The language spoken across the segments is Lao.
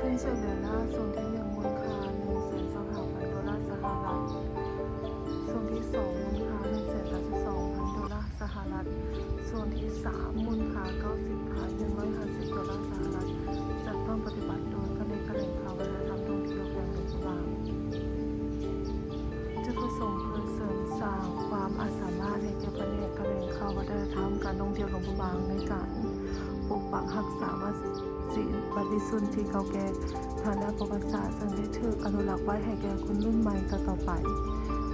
ເງິນຊ່ວຍເຫຼືອລ້າ ຊ່ວງທີໜຶ່ງ ມູນຄ່າໜຶ່ງແສນຊາວຫ້າພັນໂດລາສະຫະລັດ, ຊ່ວງທີສອງ ມູນຄ່າໜຶ່ງແສນສາມສິບສອງພັນໂດລາສະຫະລັດ, ຊ່ວງທີສາມ ມູນຄ່າເກົ້າສິບພັນໜຶ່ງຮ້ອຍຫ້າສິບໂດລາສະຫະລັດ. ຈັດຕັ້ງປະຕິບັດໂດຍພະແນກຖະແຫຼງຂ່າວວັດທະນະທຳທ່ອງທ່ຽວແຂວງຫຼວງພະບາງ. ຈຸດປະສົງເພື່ອເສີມສ້າງຄວາມອາດສາມາດໃຫ້ແກ່ພະແນກຖະແຫຼງຂ່າວວັດທະນະທຳການທ່ອງທ່ຽວຫຼວງພະບາງ ໃນການປົກປັກຮັກສາວັດສິນ ບັນພະຊົນທີ່ເກົ່າແກ່ທາງດ້ານປະຫວັດສາດ ເຊິ່ງໄດ້ຖືກອະນຸລັກໄວ້ໃຫ້ແກ່ຄົນລຸ້ນໃໝ່ຕໍ່ໆໄປ.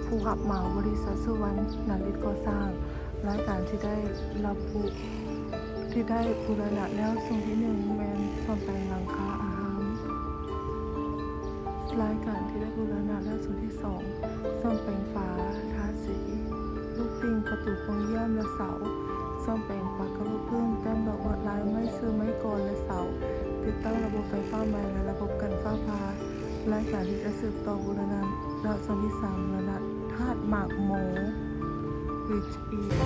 ຜູ້ຮັບເໝົາ ບໍລິສັດສຸວັນນະລິດກໍ່ສ້າງ. ລາຍການທີ່ໄດ້ລະບຸ ທີ່ໄດ້ບູລະນະແລ້ວ ຊ່ວງທີໜຶ່ງ ແມ່ນສ້ອມແປງຫຼັງຄາອາຮາມ. ລາຍການທີ່ໄດ້ບູລະນະແລ້ວ ຊ່ວງທີສອງ ສ້ອມແປງຝາ ທາສີ ລູກຕິ່ງ ປະຕູໂພງຢ້ຽມ ແລະ ເສົາ, ສ້ອມແປງປະກະລູກປຶ້ງ, ແຕ້ມດອກລວດລາຍ, ໄມ້ຊື່, ໄມ້ກອນ ແລະ ເສົາ, ຕິດຕັ້ງລະບົບໄຟຟ້າໃໝ່ ແລະ ລະບົບກັນຟ້າຜ່າ. ລາຍການທີ່ຈະສືບຕໍ່ບູລະນະ ແລະ ຊ່ວງທີສາມ ບູລະນະທາດໝາກໂມ Bridge East.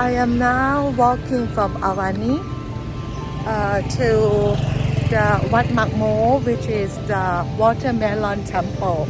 I am now walking from Avani, uh, to the Wat Makmo, which is the Watermelon Temple.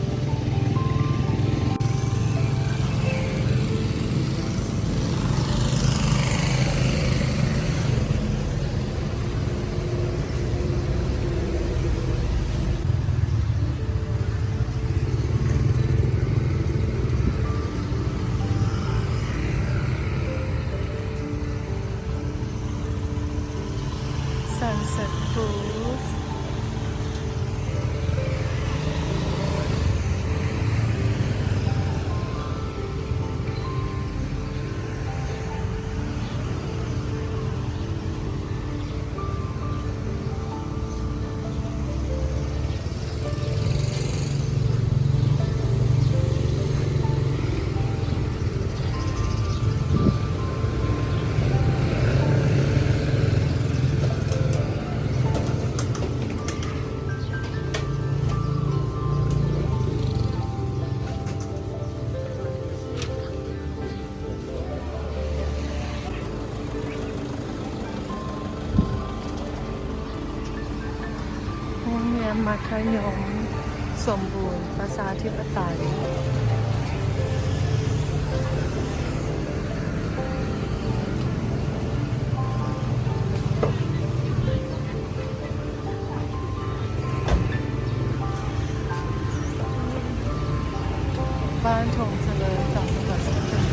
ໂຮງຮຽນມັດທະຍົມສົມບູນປະຊາທິປະໄຕ. ບ້ານທົ່ງຈະເລີນ ຈາກນະຄອນສະຫວັນ.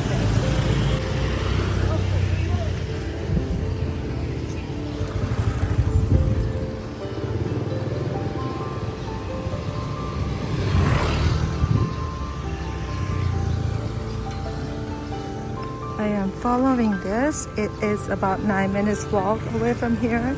I am following this. It is about nine minutes walk away from here.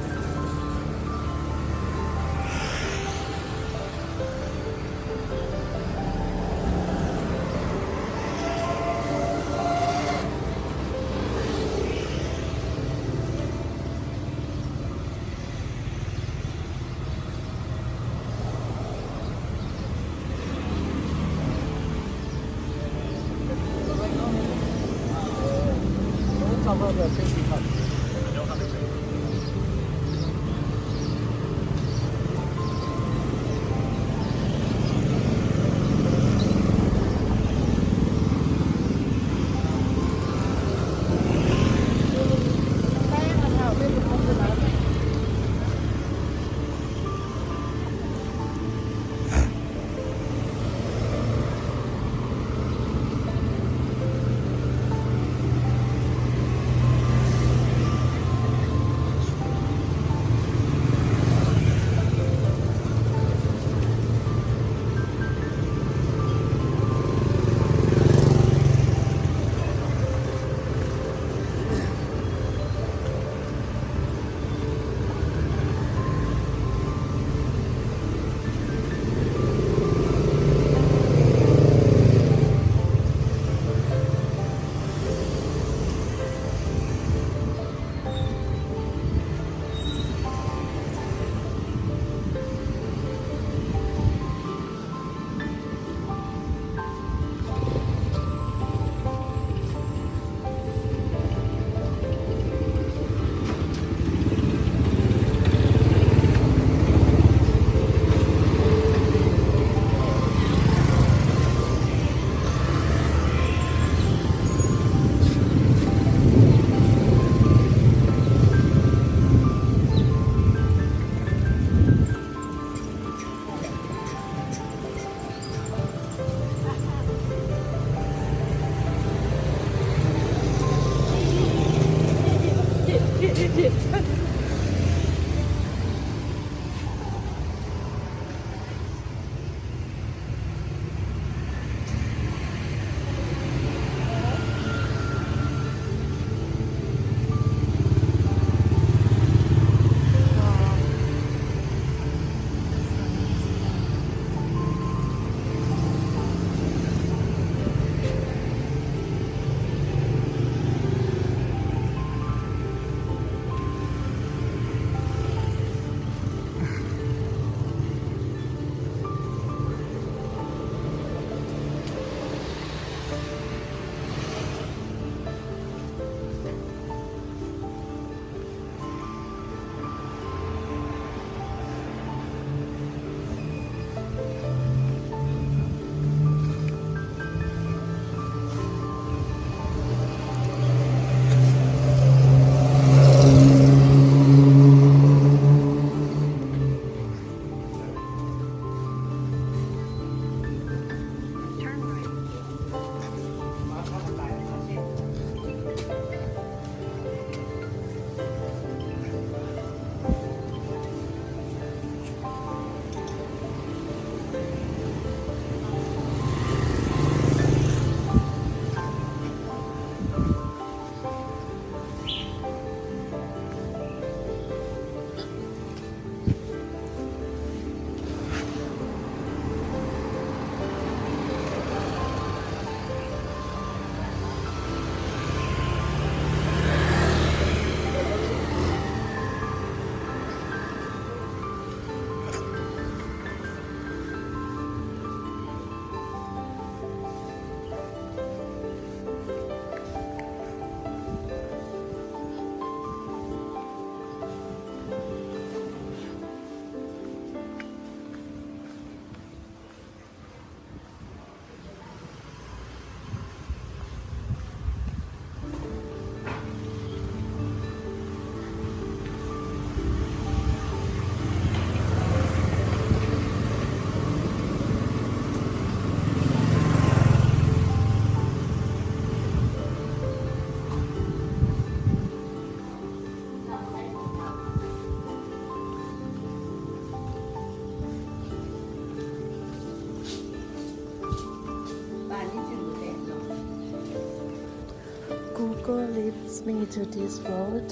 Leads me to this road.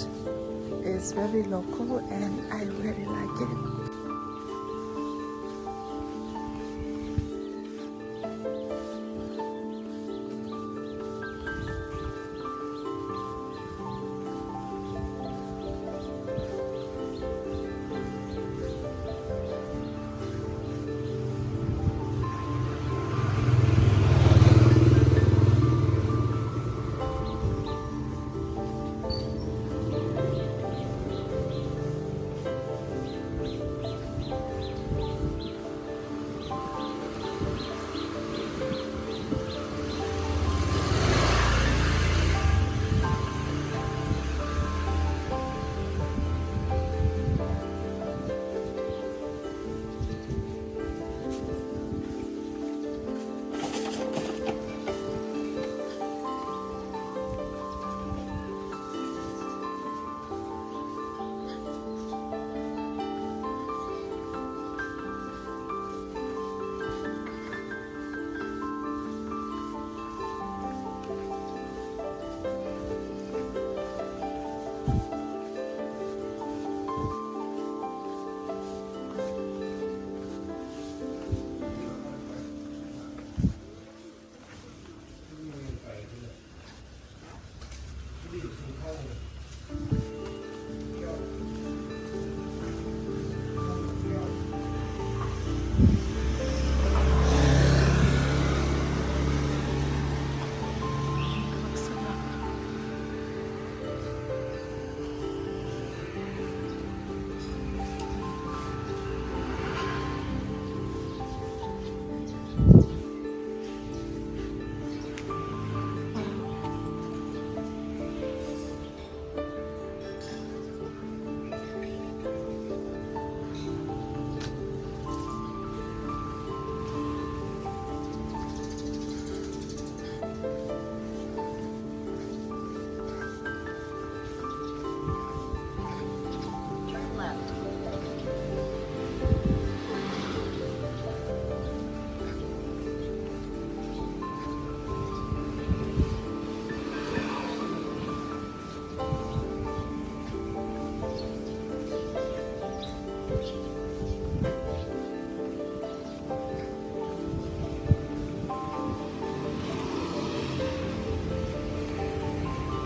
It's very local and I really like it.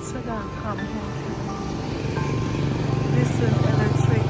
ສະດາງຄຳແຮງ This is electric.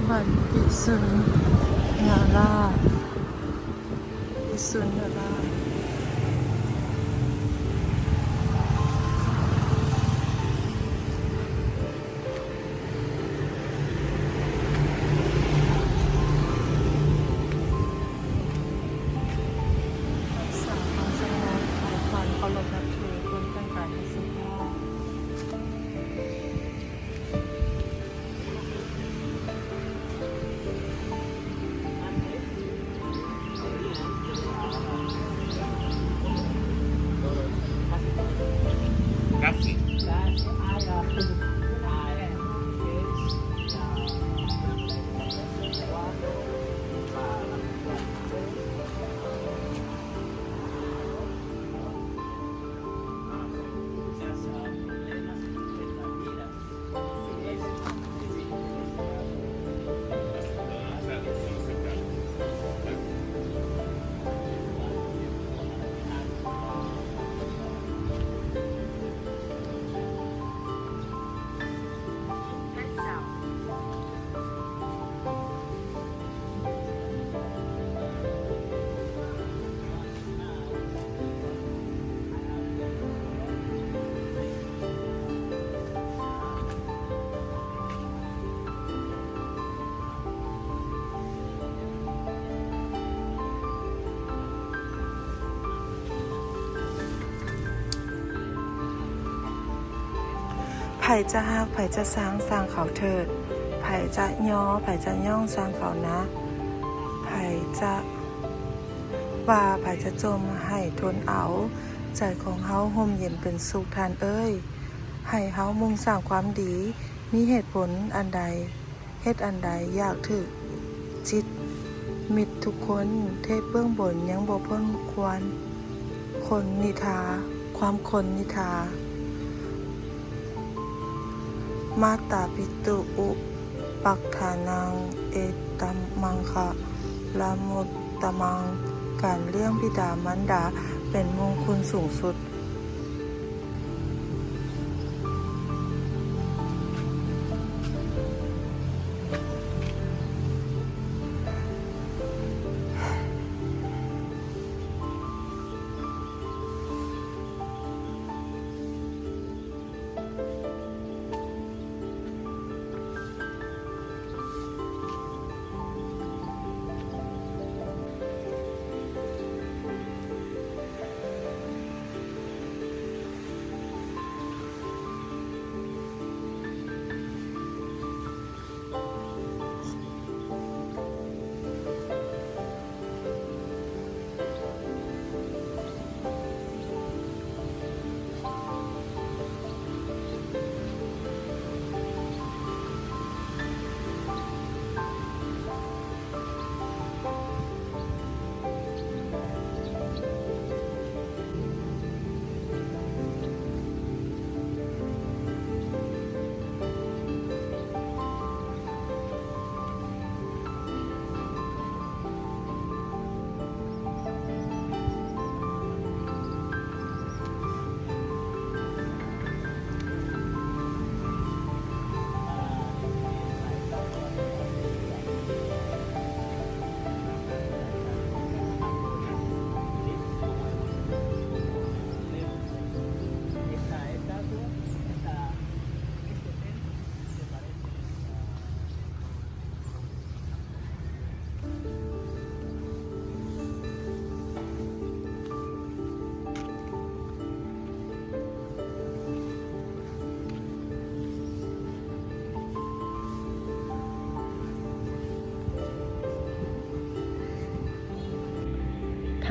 ບ້ານພິສຸນຍາລາດ ພິສຸນຍາລາດ. ຮັກສາຄວາມສະຫງົບ ໃຫ້ຄວາມເຄົາລົບນັບຖື ເພື່ອແຕ່ງກາຍໃຫ້ສຸພາບ. ໃຜຈະຮັກ ໃຜຈະຊັງ ຊ່າງເຂົາເຖີດ, ໃຜຈະຍໍ ໃຜຈະຍ້ອງ ຊ່າງເຂົານະ, ໃຜຈະວ່າ ໃຜຈະຈົ່ມ ໃຫ້ທົນເອົາ, ໃຈຂອງເຮົາຮົ່ມເຢັນເປັນສຸກ ທ່ານເອີຍ. ໃຫ້ເຮົາມຸ່ງສ້າງຄວາມດີ, ມີເຫດຜົນອັນໃດ ເຮັດອັນໃດ ຢາກຖືກຈິດມິດທຸກຄົນ, ເທບເບື້ອງບົນຍັງບໍ່ພົ້ນຄວນ ຄົນນິທາ ຄວາມຄົນນິທາ. Mātāpituupaṭṭhānaṃ etammaṅgalamuttamaṃ. ການລ້ຽງບິດາມານດາເປັນມຸງຄຸນສູງສຸດ.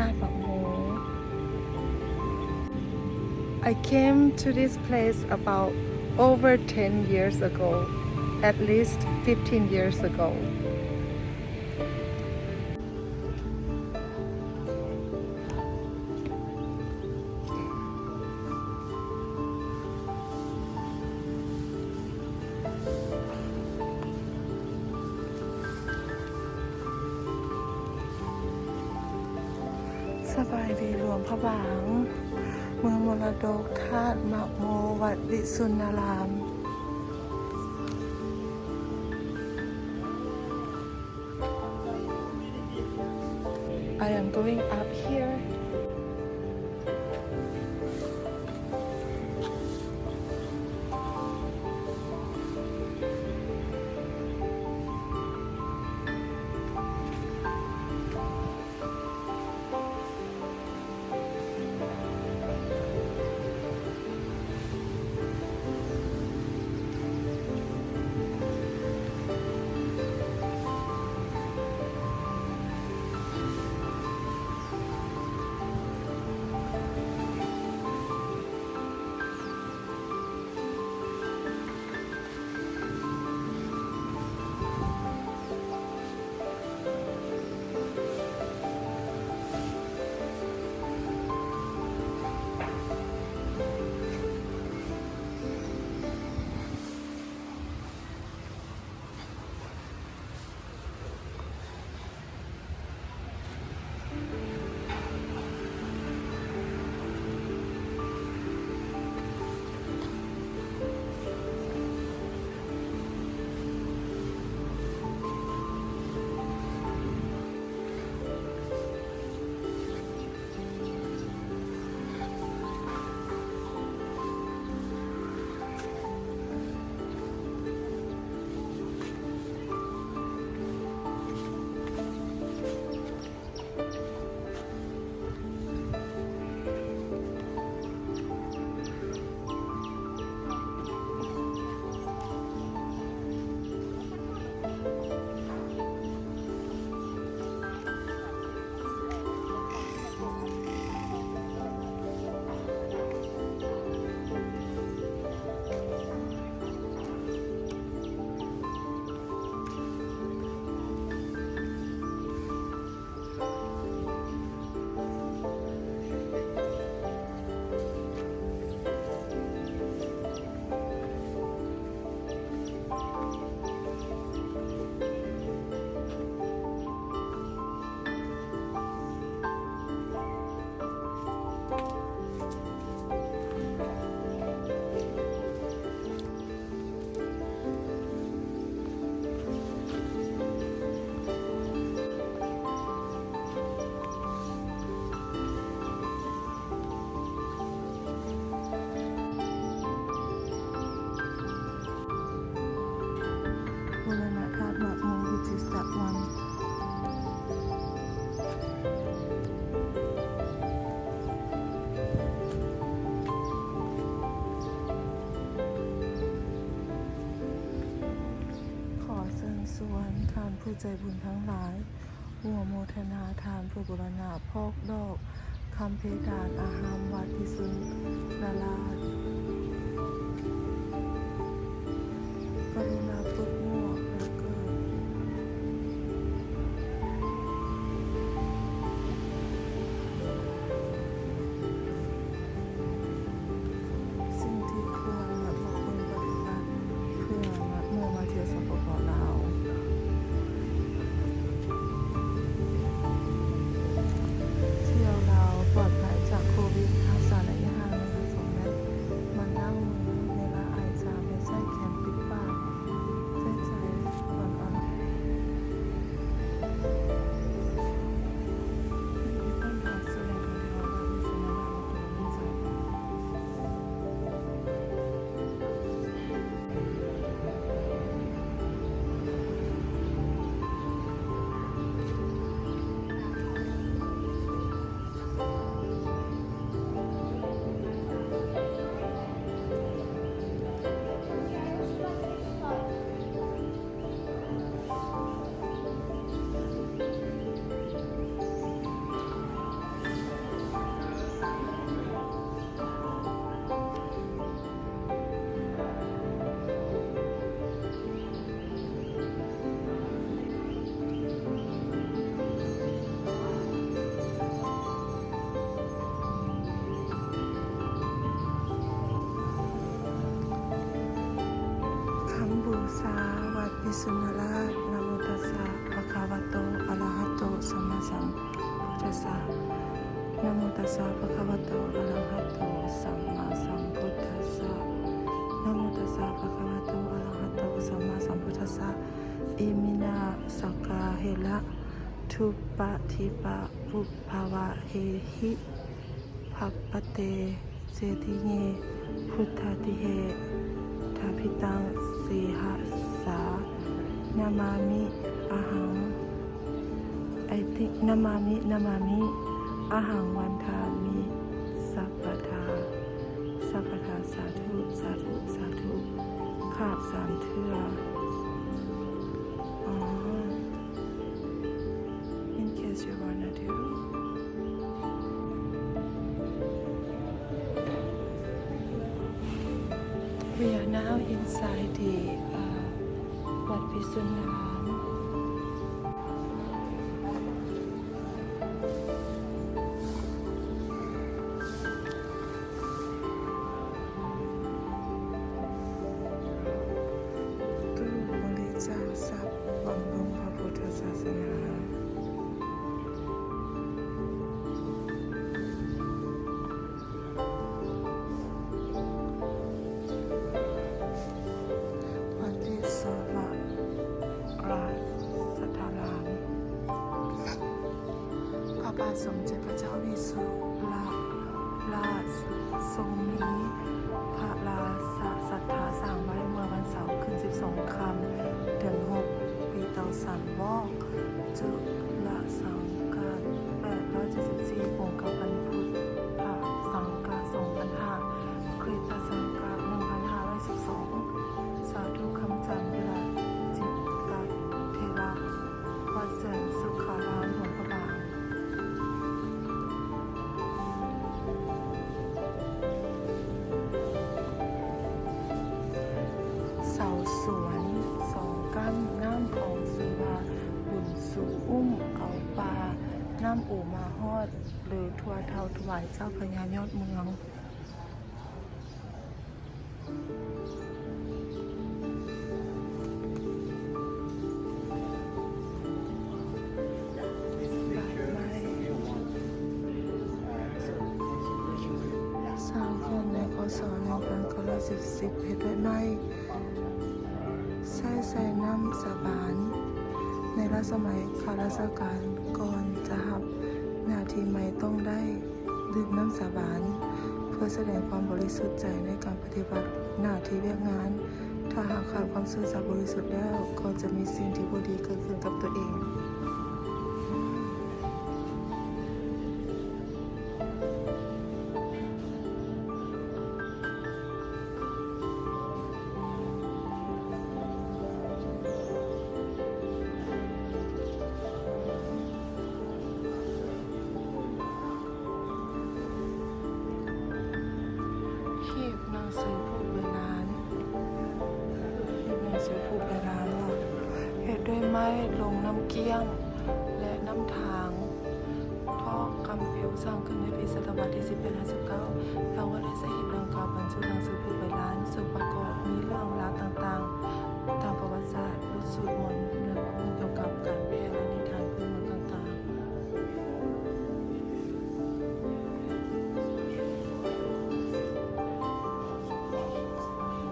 ທາດໝາກໂມ. I came to this place about over ten years ago, at least fifteen years ago. ສະບາຍດີ ຫຼວງພະບາງ ເມືອງມໍລະດົກ ທາດໝາກໂມ ວັດວິສຸນນາລາມ. I am going up here. ສະ ຜູ້ໃຈບຸນທັງຫຼາຍ, ອະນຸໂມທະນາທານຜູ້ບູລະນະພອກດອກຄຳເພດານອາຮາມວັດວິສຸນນາລາມ. ກະລຸນາເປີດໝວກແລ້ວກໍ ສິ່ງທີ່ຄວນ ແລະ ບໍ່ຄວນປະຕິບັດ ເພື່ອເມື່ອມາທ່ຽວ ສປປ ລາວ. ທ່ຽວລາວປອດໄພຈາກໂຄວິດ, ຮັກສາໄລຍະຫ່າງ ໜຶ່ງ ສອງ ແມັດ, ມາລ້າງມືເວລາໄອ, ຈາມ ແລະ ໃຊ້ແຂນປິດປາກ. ໃສ່ໃຈກ່ອນອອກ. ຄຳບູຊາວັດວິສຸນນະລາດ. ນະໂມຕັດສະ ພະຄະວະໂຕ ອະລະຫະໂຕ ສຳມາສຳພຸດທັດສະ. ນະໂມຕັດສະ ພະຄະວະໂຕ ອະລະຫະໂຕ ສຳມາສຳພຸດທັດສະ. ນະໂມຕັດສະ ພະຄະວະໂຕ ອະລະຫະໂຕ ສຳມາສຳພຸດທັດສະ. ອິມິນະ ສັກກາເຮລະ ທຸປະທິປະ ປຸບພະວະເຮຫິ ພັບປະເຕ ເຊຕິເຍ ພຸດທາທິເຮ ທາພິຕັງ ສີຫະສາ ນະມາມິ ອະຫັງ ໄອຕິ ນະມາມິ ນະມາມິ ອະຫັງ ວັນທາມິ ສັບບະທາ ສັບບະທາ ສາທຸ ສາທຸ ສາທຸ ຂາບສາມເທື່ອ. ອໍ In case you wanna do. We are now inside the, uh, ວັດວິສຸນນາລາມ. ຕູ້ບໍລິຈາກຊັບບຳລຸງພະພຸດທະສາສະໜາ. ວັດເທດສະວະຣາຊດາລາມ. ພະບາດສົມເດັດພະເຈົ້າວິສຸລະລາຊ ຊົງມີພະລາຊະສັດທາສ້າງໄວ້ເມື່ອວັນເສົາ ຄືນສິບສອງຄ່ຳ ເດືອນຫົກ ປີເຕົາສັນ ວອກ ຈຸລະສັງກະ ແປດຮ້ອຍເຈັດສິບສີ່ ກົງກັບວັນພຸດ ພະສັງກະ ສອງພັນຫ້າ ຄຣິສຕະສັງກະ ໜຶ່ງພັນຫ້າຮ້ອຍສິບສອງ. ສາທຸຄຳຈັນ ວິລາຈິດຕະເຖລະ ວັດແສນສຸຂາລາມ ຫຼວງພະບາງ. ເສົາສວນສອງກ້ຳ ນ້ຳຂອງຊື່ວ່າ ບຸນຊູອຸ້ມເອົາປາ ນ້ຳອູມາຮອດ ຫຼື ຖ້ວຍເທົ່າຖວາຍເຈົ້າພະຍາຍອດເມືອງ. ສ້າງຂຶ້ນໃນ ຄ.ສ. ໜຶ່ງພັນເກົ້າຮ້ອຍເຈັດສິບ ເຮັດດ້ວຍໄມ້ ໃຊ້ໃສ່ນ້ຳສາບານ. ໃນລັດສະໄໝຂ້າລາຊະການກ່ອນຈະຮັບໜ້າທີ່ໃໝ່ຕ້ອງໄດ້ ດື່ມນ້ຳສາບານ ເພື່ອສະແດງຄວາມບໍລິສຸດໃຈໃນການປະຕິບັດໜ້າທີ່ວຽກງານ. ຖ້າຫາກຂາດຄວາມຊື່ສັດບໍລິສຸດແລ້ວ ກໍຈະມີສິ່ງທີ່ບໍ່ດີເກີດຂຶ້ນກັບຕົວເອງ. ເ ແລະ ນຳທາງ ເພາະກຳປິວສ້າງຂຶ້ນໃນປີສະຕະວັດທີສິບແປດ ຫາ ສິບເກົ້າ. ລາງວັດ ແລະ ຊາຍຫີບດັ່ງກ່າວບັນຈຸໜັງສືພິມໃບລານ ເຊິ່ງປະກອບມີເລື່ອງລາວຕ່າງໆ ທາງປະຫວັດສາດ, ບົດສວດມົນ ແລະ ຂໍ້ມູນກ່ຽວກັບການແພດ ແລະ ນິທານພື້ນເມືອງຕ່າງ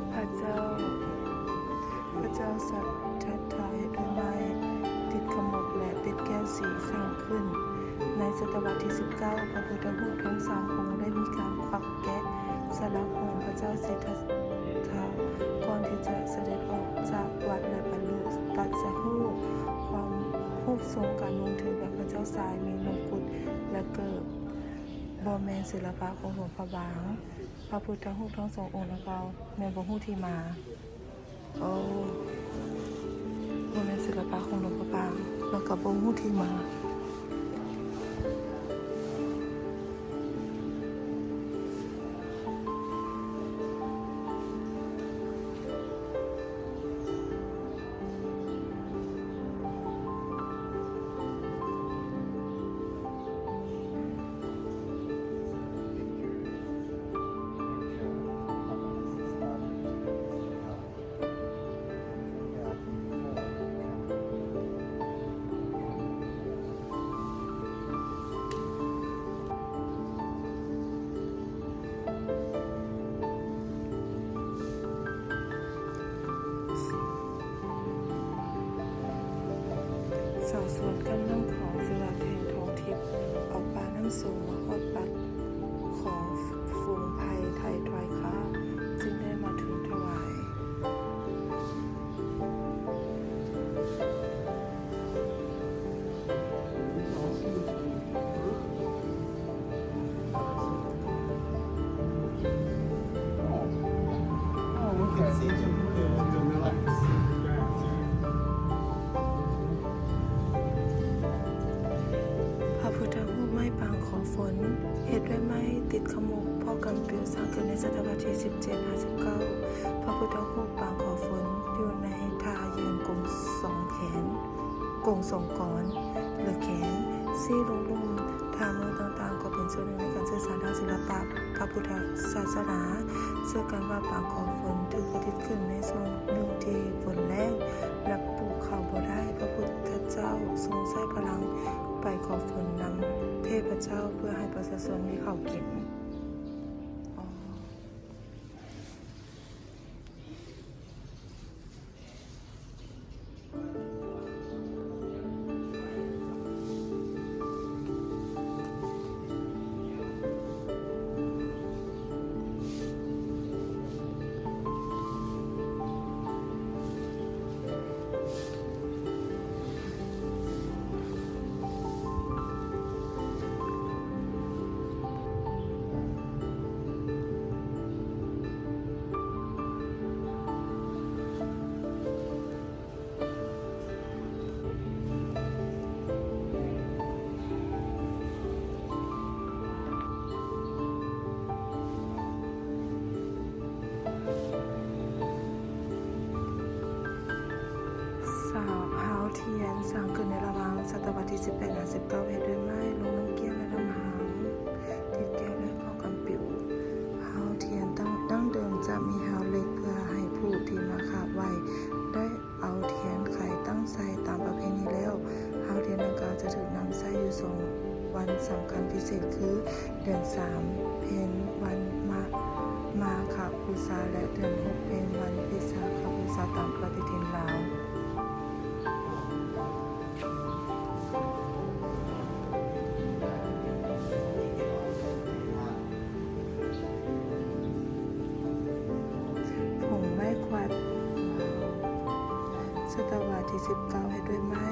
ໆ. ພະເຈົ້າ ພະເຈົ້າສັດທາເຮັດດ້ວຍໄມ້, ຕິດຂະໝົກ ແລະ ເປັດແກ້ວສີສ້າງຂຶ້ນ. ໃນສະຕະວັດທີສິບເກົ້າ ພະພຸດທະຮູບທັງສາມອົງໄດ້ມີການປັກແກະສະຫຼັກຂອງພະເຈົ້າສິດທັດຖະ ກ່ອນທີ່ຈະສະເດັດອອກຈາກວັດ ແລະ ບັນລຸຕັດສະຮູ້ຄວາມຮູບຊົງການລົງທຶນແບບພະເຈົ້າຊາຍ, ມີມົງກຸດ ແລະ ເກີບ. ບໍ່ແມ່ນສິລະປະຂອງຫຼວງພະບາງ. ພະພຸດທະຮູບທັງສອງອົງດັ່ງກ່າວແມ່ນບໍ່ຮູ້ທີ່ມາ. ໂອ້ ບໍ່ແມ່ນສິລະປະຂອງຫຼວງພະບາງ ແລ້ວກໍບໍ່ຮູ້ທີ່ມາ. ຊາວສວນກ້ານນ້ຳຂອງຊື່ວ່າ ແທ່ນທອງທິບ ເອົາປານ້ຳຊົງມາຮອດປາກຂອງຝູງໄພໄທທວາຍຄາ ຈຶ່ງໄດ້ມາທູນຖວາຍ. ພະພຸດທະຮູບໄມ້ປາງຂໍຝົນ ເຮັດດ້ວຍໄມ້ຕິດຂະໝົກ ເພາະກຳປິວສ້າງຂຶ້ນໃນສະຕະວັດທີສິບເຈັດ ຫາ ສິບເກົ້າ. ພະພຸດທະຮູບປາງຂໍຝົນຢູ່ໃນທ່າຢືນກົງສອງແຂນ ກົງສອງກອນ ຫຼື ແຂນ ຊີ້ລົງລຸ່ມ. ທ່າເມືອງຕ່າງໆກໍເປັນສ່ວນໜຶ່ງໃນການສື່ສານທາງສິລະປະພະພຸດທະສາສະໜາ. ເຊື່ອກັນວ່າປາງຂໍຝົນຖືກປະດິດຂຶ້ນໃນສ່ວງໜຶ່ງທີ່ຝົນແລ້ງ ແລະ ປູກເຂົ້າບໍ່ໄດ້. ພະພຸດທະເຈົ້າຊົງໃຊ້ພະລັງໄປຂໍຝົນນຳເທບພະເຈົ້າ ເພື່ອໃຫ້ປະຊາຊົນມີເຂົ້າກິນ. ສາວຮາວທຽນ ສ້າງຂຶ້ນໃນລະຫວ່າງສະຕະວັດທີສິບແປດ ຫາ ສິບເກົ້າ ເຮັດດ້ວຍໄມ້ ລົງນ້ຳກ້ຽງ ແລະ ນ້ຳຫາງ ຕິດແກ້ວ ແລະ ເພາະກຳປິວ. ຮາວທຽນຕັ້ງ ດັ້ງເດີມຈະມີຮາວເຫຼັກ ເພື່ອໃຫ້ຜູ້ທີ່ມາຂາບໄຫວ້ໄດ້ເອົາທຽນໄຂຕັ້ງໃສ່ຕາມປະເພນີແລ້ວ. ຮາວທຽນດັ່ງກ່າວຈະຖືກນຳໃຊ້ຢູ່ສອງວັນສຳຄັນພິເສດຄື ເດືອນສາມເພັນ ວັນມາ ມາຄະບູຊາ ແລະ ເດືອນຫົກເພັນ ວັນວິສາຂະບູຊາ ຕາມປະຕິທິນລາວ. ຜົງໄມ້ຂວັດ ສະຕະວັດທີສິບເກົ້າ ເຮັດດ້ວຍໄມ້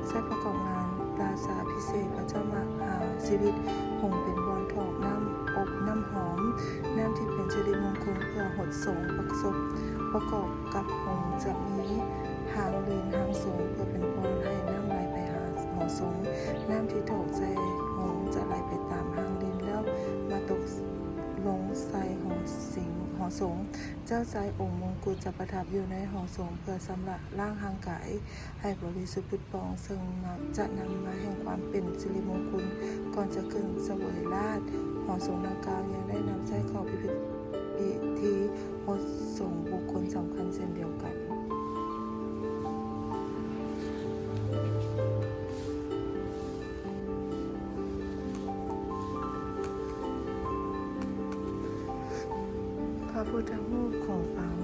ໃຊ້ປະກອບງານລາຊາພິເສດ ພະເຈົ້າມະຫາຊີວິດ. ຫົງເປັນບ່ອນຖອກນ້ຳອົບນ້ຳຫອມ, ນ້ຳທີ່ເປັນສິລິມົງຄົນເພື່ອຫົດສົງປະສົບ ປະກອບກັບຫົງຈະມີຫາງລິນ, ຫາງສົງ ເພື່ອເປັນບ່ອນໃຫ້ນ້ຳໄຫຼໄປຫາຫໍສົງ. ນ້ຳທີ່ຖອກໃສ່ຫົງຈະໄຫຼໄປຕາມຫາງລິນ ແລ້ວມາຕົກລົງໃສ່ຫໍສິງ ຫໍສົງ. ເຈົ້າຊາຍອົງມົງກຸດຈະປະທັບຢູ່ໃນຫໍສົງ ເພື່ອຊຳລະລ້າງຮ່າງກາຍໃຫ້ບໍລິສຸດຜຸດຜ່ອງ, ເຊິ່ງຈະນຳມາແຫ່ງ ຄວາມເປັນສິລິມົງຄຸນ. ກ່ອນຈະຂຶ້ນສະເຫວີຍລາດ, ຫໍສົງດັ່ງກ່າວຍັງໄດ້ນຳໃຊ້ຂອງພິ ພິທີຫົດສົງບຸກຄົນສຳຄັນເຊັ່ນດຽວກັນ. ພະພຸດທະຮູບຂອງປາງ,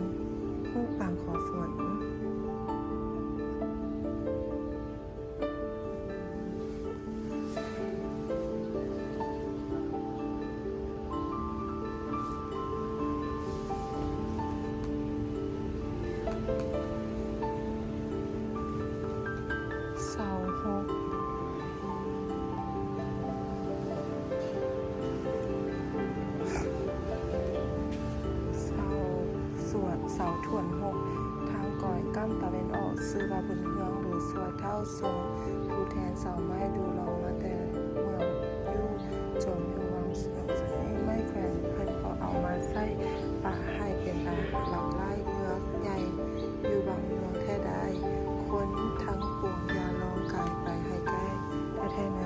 ຮູບປາງຂໍຝົນ. ເສົາຫົກ ເສົາ ສ່ວນເສົາຖ້ວນຫົກ ທາງກອຍກ້ຳຕາເວັນອອກ ຊື່ວ່າບຸນເຮືອງ ຫຼື ຊົ່ວເຖົ້າ ຊົງຜູ້ແທນເສົາໄມ້ດູ່ຫຼອງມາແຕ່ເມືອງຢູ່ ຈົມຢູ່ວັງໄມ້ແຂວນ ເພິ່ນກໍເອົາມາໃຊ້ປະໃຫ້ເປັນລາຍລັກລາຍເງືອກໃຫຍ່ຢູ່ວັງເມືອງແທ້ດາຍ. ຄົນທັງປວງຢ່າລອງກາຍໄປໃຫ້ແກ້ແທ້ໆເນີ.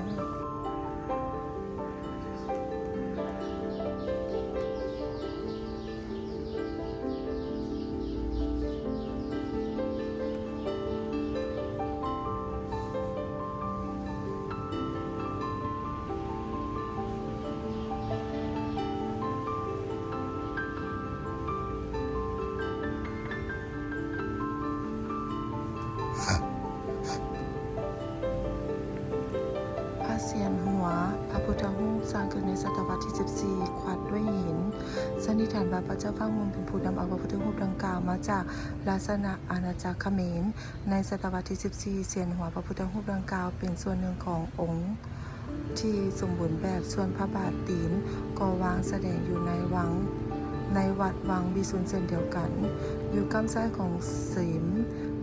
ພະສຽນຫົວ ພະພຸດທະຮູບສ້າງຂຶ້ນໃນສະຕະວັດທີສິບສີ່ ຄວັດດ້ວຍຫີນ. ສັນນິຖານວ່າພະເຈົ້າຟ້າວງຸ່ມເປັນຜູ້ນຳເອົາພະພຸດທະຮູບດັ່ງກ່າວມາຈາກລາຊະອານາຈັກຂະເໝນ. ໃນສະຕະວັດທີສິບສີ່ ສຽນຫົວພະພຸດທະຮູບດັ່ງກ່າວເປັນສ່ວນໜຶ່ງຂອງອົງທີ່ສົມບູນແບບ, ສ່ວນພະບາດຕີນກໍວາງສະແດງຢູ່ໃນວັງ, ໃນວັດວັງວິສຸນເຊັ່ນດຽວກັນ. ຢູ່ກ້ຳຊ້າຍຂອງເສມ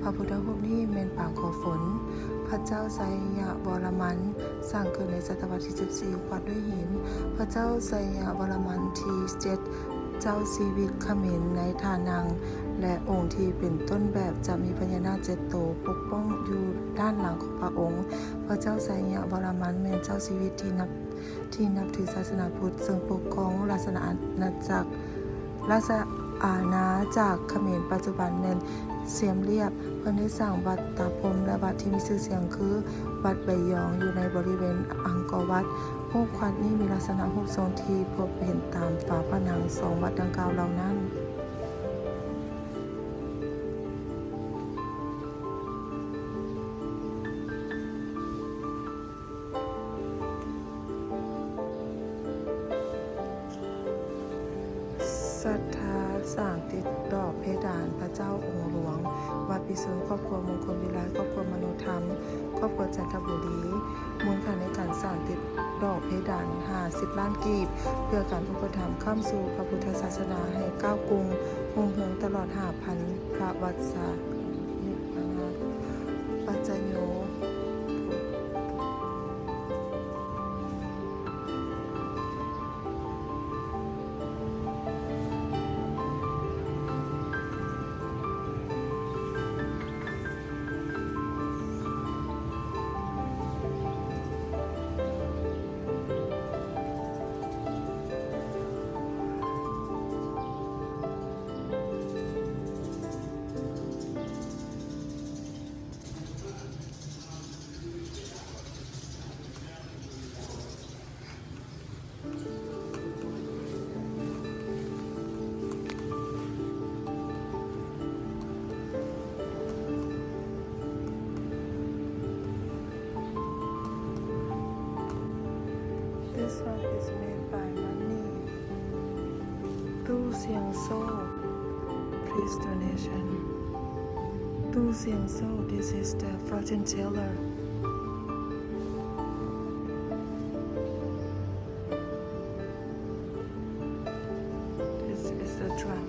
ພະພຸດທະຮູບນີ້ແມ່ນປາງຂໍຝົນ. ພະເຈົ້າໄຊຍະວໍລະມັນ ສ້າງຂຶ້ນໃນສະຕະວັດທີສິບສີ່ ຄວັດດ້ວຍຫີນ. ພະເຈົ້າໄຊຍະວໍລະມັນທີເຈັດ ເຈົ້າຊີວິດຂະເໝນໃນທ່ານັງ ແລະ ອົງທີ່ເປັນຕົ້ນແບບຈະມີພະຍານາກເຈັດໂຕປົກປ້ອງຢູ່ດ້ານຫຼັງຂອງພະອົງ. ພະເຈົ້າໄຊຍະວໍລະມັນແມ່ນເຈົ້າຊີວິດທີ່ນັບ, ທີ່ນັບຖືສາສະໜາພຸດ ເຊິ່ງປົກຄອງລາຊະອານາຈັກ, ລາຊະອານາຈັກຂະເໝນປັດຈຸບັນແມ່ນຊຽມລຽບ. ເພິ່ນໄດ້ສ້າງວັດຕາພົມ ແລະ ວັດທີ່ມີຊື່ສຽງຄື ວັດໄບຢອງ ຢູ່ໃນບໍລິເວນອັງກໍວັດ. ຮູບຄວັດນີ້ມີລັກສະນະຮູບຊົງທີ່ພົບເຫັນຕາມຝາຜະໜັງສອງວັດດັ່ງກ່າວເຫຼົ່ານັ້ນ. ສັດທາສ້າງຕິດດອກເພດານພະເຈົ້າອົງຫຼວງ ວັດພິສຸນ, ຄອບຄົວມົງຄົນວິໄລ, ຄອບຄົວມະໂນທຳ, ຄອບຄົວຈັນທະບູລີ. ມູນຄ່າໃນການສ້າງຕິດດອກເພດານ ຫ້າສິບລ້ານກີບ ເພື່ອການອຸປະຖຳຄ້ຳຊູພະພຸດທະສາສະໜາໃຫ້ກ້າວກຸ່ງຮຸ່ງເຮືອງຕະຫຼອດຫ້າພັນພະວັດສາ ນິບພະນາດ ປັດຈະໂຍ. This one is made by Money. ຕູ້ສ່ຽງໂຊກ Please donation. ຕູ້ສ່ຽງໂຊກ This is the fortune teller. This is the drum.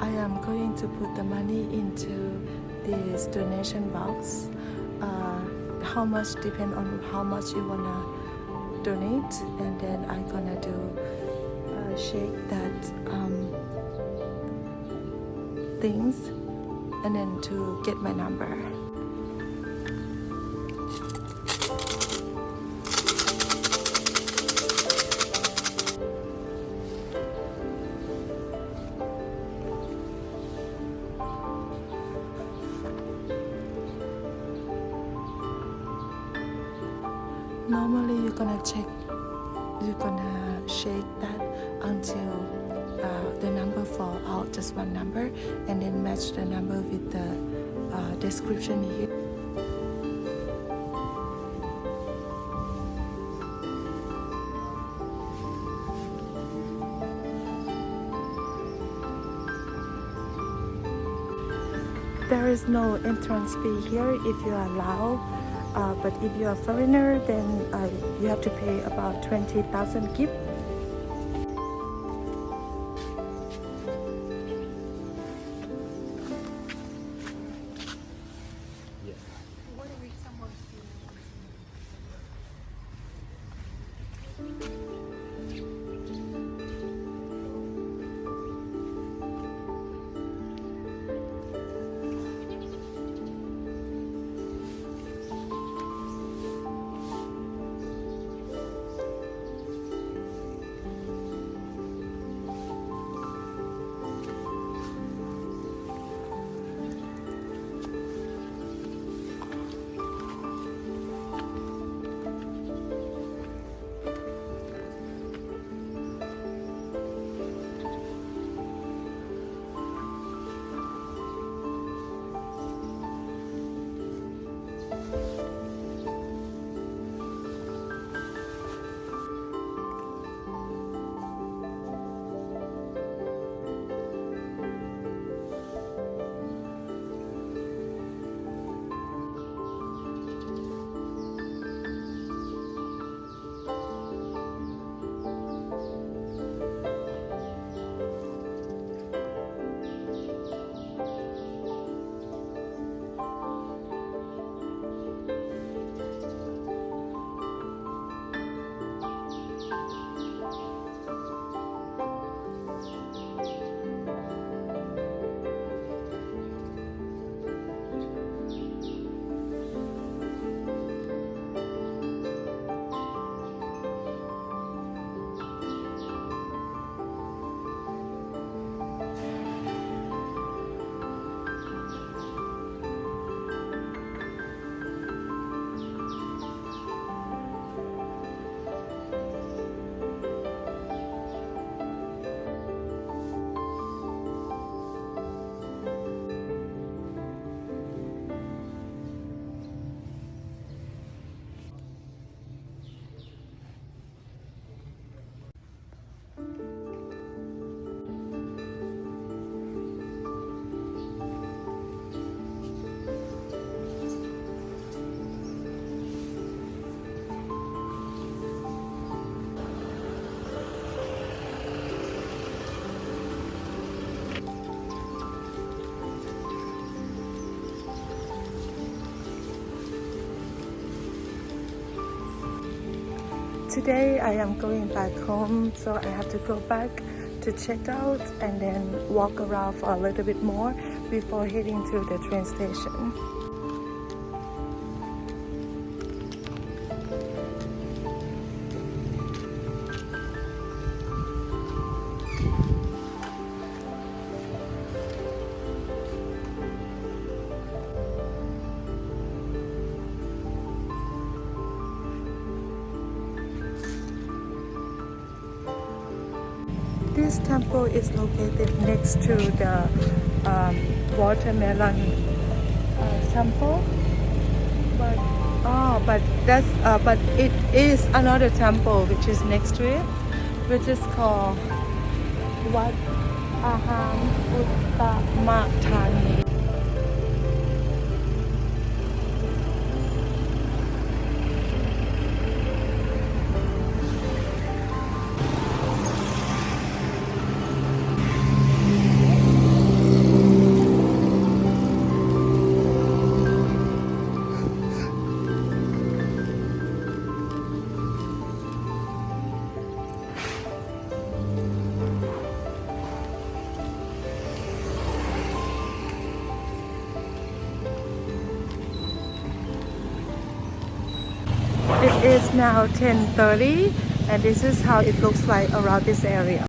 I am going to put the money into this donation box. Uh, how much depend on how much you wanna donate, and then I gonna do, uh, shake that, um, things, and then to get my number. Normally, you're gonna check, you're gonna shake that until, uh, the number fall out, just one number, and then match the number with the, uh, description here. There is no entrance fee here if you are Lao, uh, but if you are foreigner, then, uh, you have to pay about twenty thousand kip. Today I am going back home, so I have to go back to check out and then walk around for a little bit more before heading to the train station. This temple is located next to the, um, watermelon, uh, temple. But, oh, but that's, uh, but it is another temple which is next to it, which is called ວັດອາຮາມອຸດຕະມະທານີ. It is now ten thirty, and this is how it looks like around this area.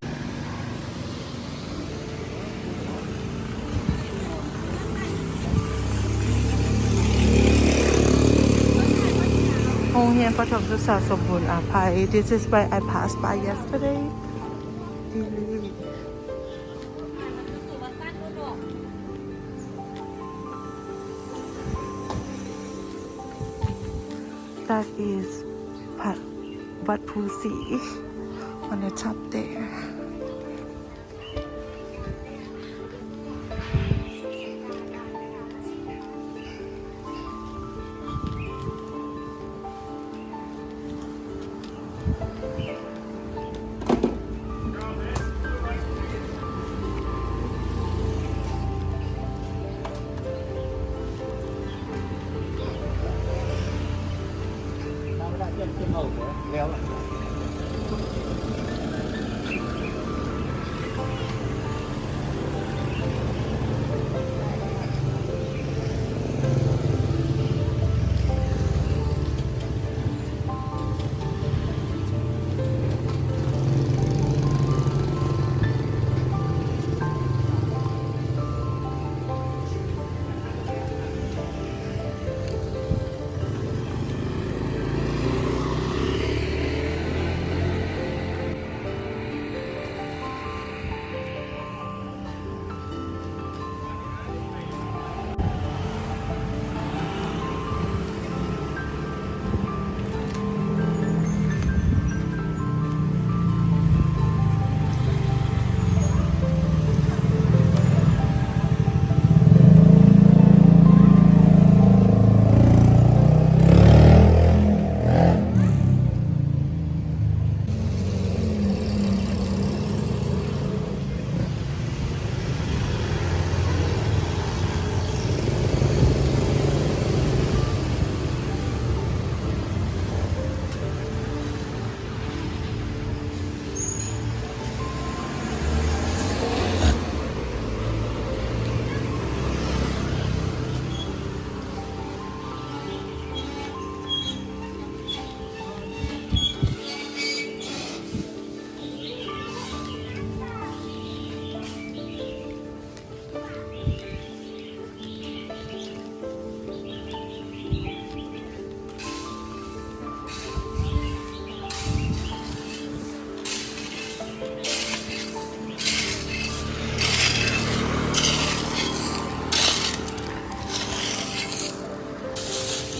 ໂຮງຮຽນປະຖົມສຶກສາສົມບູນອາໄພ. This is where I passed by yesterday. That is ພະ ວັດພູສີ on the top there.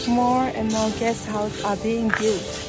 More and more guest house are being built.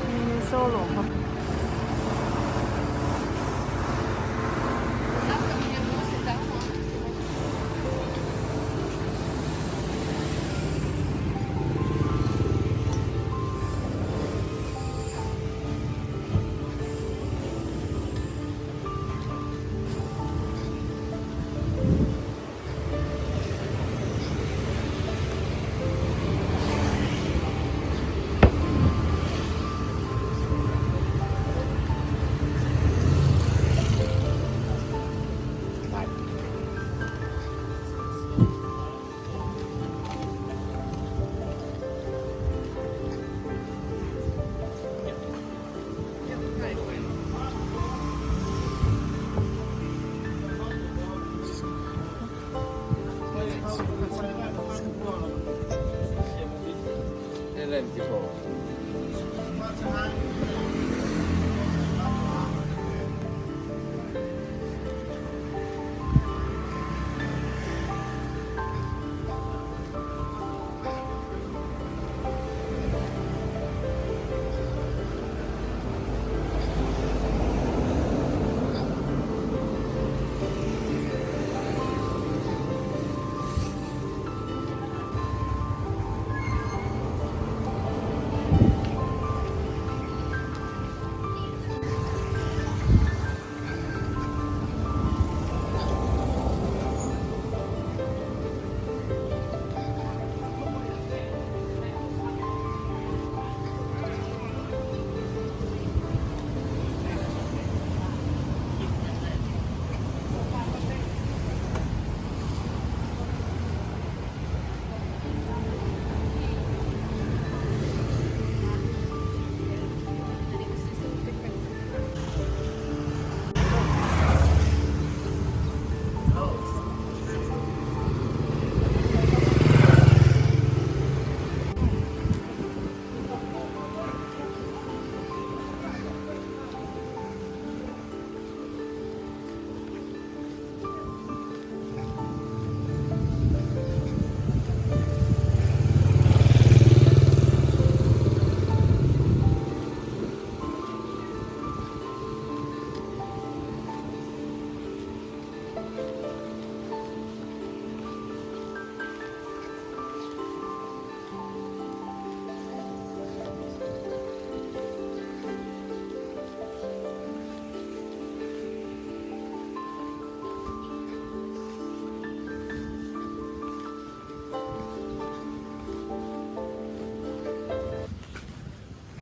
ມີເມໂຊຫຼວງພະບາງ.